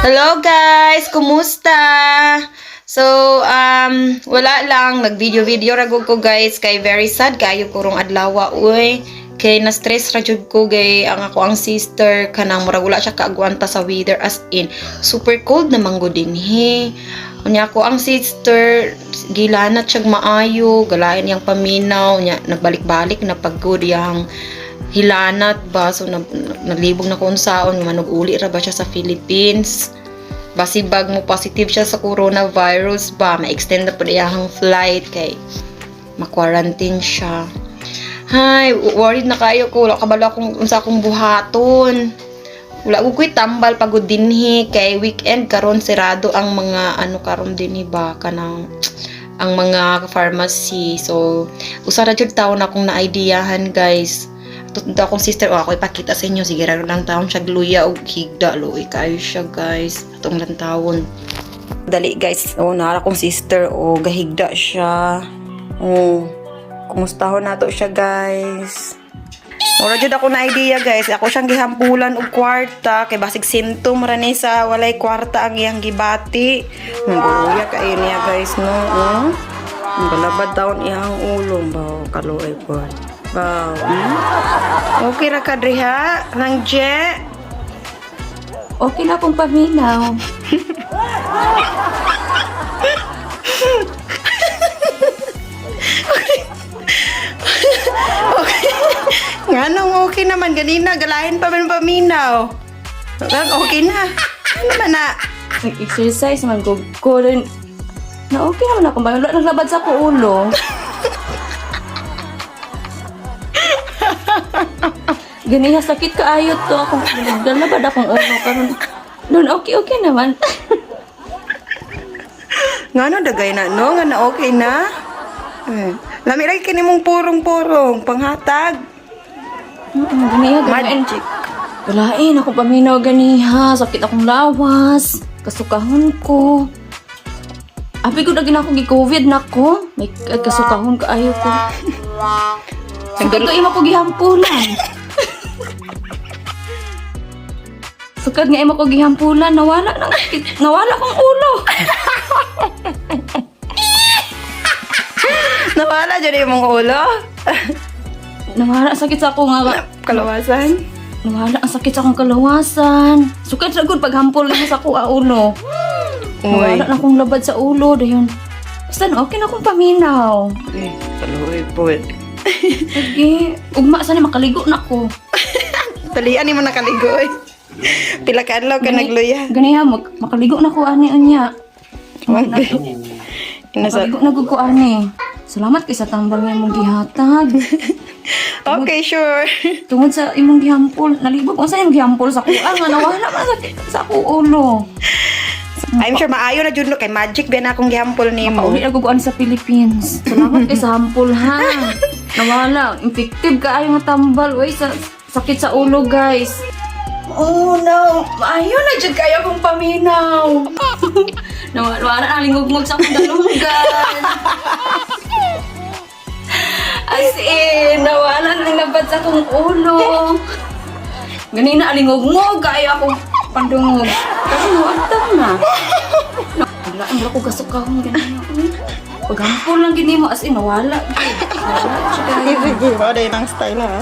Hello guys, kumusta? So, wala lang, nag-video-video ra gud ko, guys, kay very sad kayo ko rong adlaw, uy. Kay na-stress ra jud ko gay ang ako ang sister kanang murag wala siya kaagwanta sa weather, as in super cold na man gud dinhi. Unya ako ang sister gilanat siya maayo, galain yang paminaw, nya nagbalik-balik na pagod yang hilanat ba, so naglibog na kung saon manug-uli ra ba siya sa Philippines. Basibag mo positive siya sa coronavirus ba, ma-extend na po iyang flight kay ma-quarantine siya. Hay, worried na kayo ko. Wala kabalo akong unsa akong buhaton. Wala ko ko'y tambal pagod dinhi kay weekend karon, sirado ang mga ano karon dinhi ba, kanang ang mga pharmacy. So, usa ra jud taon akong na-ideahan, guys. Ato akong sister, oh, ako ipakita sa inyo. Sige ra lang taon siya gluya og higda, luoy kayo siya, guys. Atong lantawon. Dali, guys. Oh, nara akong sister, oh, gahigda siya. Oh, kumustahon nato siya, guys. Mura jud ako na idea, guys. Ako siyang gihampulan og kwarta kay basig symptom ra ni sa walay kwarta ang iyang gibati. Naguluya kayo niya, guys, no. Oh. Ang galabad taon iyang ulo ba, kaluoy po. Ba. Okay ra ka driha nang je. Okay na akong paminaw. Okay. Nganong okay naman ganina, galahin pa man paminaw. Parang okay na. Ano man na? Nag-exercise man ko ko rin. Na okay naman ako. Wala naglabad sa ko ulo. Ganiha sakit kaayot to akong naglalabad akong ulo karon. Noon okay okay naman. Ngano dagay na no, nga na okay na. Eh. Lami lagi kini mong purong-purong panghatag. Ganiha ganain. Magic. Walain ako paminaw ganiha, sakit akong lawas, kasukahon ko. Abi ko na ako gi-COVID na ko. May kasukahon kaayo ko. Sukad ko imo ko gihampulan. Sukad nga imo ko gihampulan, nawala nang sakit, nawala kong ulo. Nawala jud imong ulo. Nawala ang sakit sa ako nga Kalawasan. Nawala ang sakit sa akong kalawasan. Sukad sa gud paghampol nimo sa ako ah, ulo. Uy. Nawala na akong labad sa ulo dayon. Basta na okay na akong paminaw. Eh, kaluoy po. Sige, ugma sana makaligo na ko. Talian nimo nakaligo. Pila ka adlaw ka nagluya. Ganiya makaligo na ko ani unya. Inasa. Makaligo na gud ko ani. Salamat kay sa tambal nga imong gihatag. Okay, sure. Tungod sa imong gihampol, nalibog ko sa imong gihampol sa kuha nga nawala man sa ako ulo. I'm sure maayo na jud no kay magic ba na akong gihampol nimo. Pauli na gud ko ani sa Philippines. Salamat kay sa hampol ha. Nawala, infective kaayo nga tambal oy sa sakit sa ulo, guys. Oh no, maayo na jud kayo akong paminaw. Nawala wala na lingugmog sa akong dalunggan. As in, nawala na nabad sa akong ulo. Ganina alingugmog kaayo akong pandungog. Pero nuantang na. Wala, ang wala ko gasukahon ganina. Uy. Paghampol lang gini mo, as in, nawala. Nawala siya kayo. Sige, mao day nang style ha.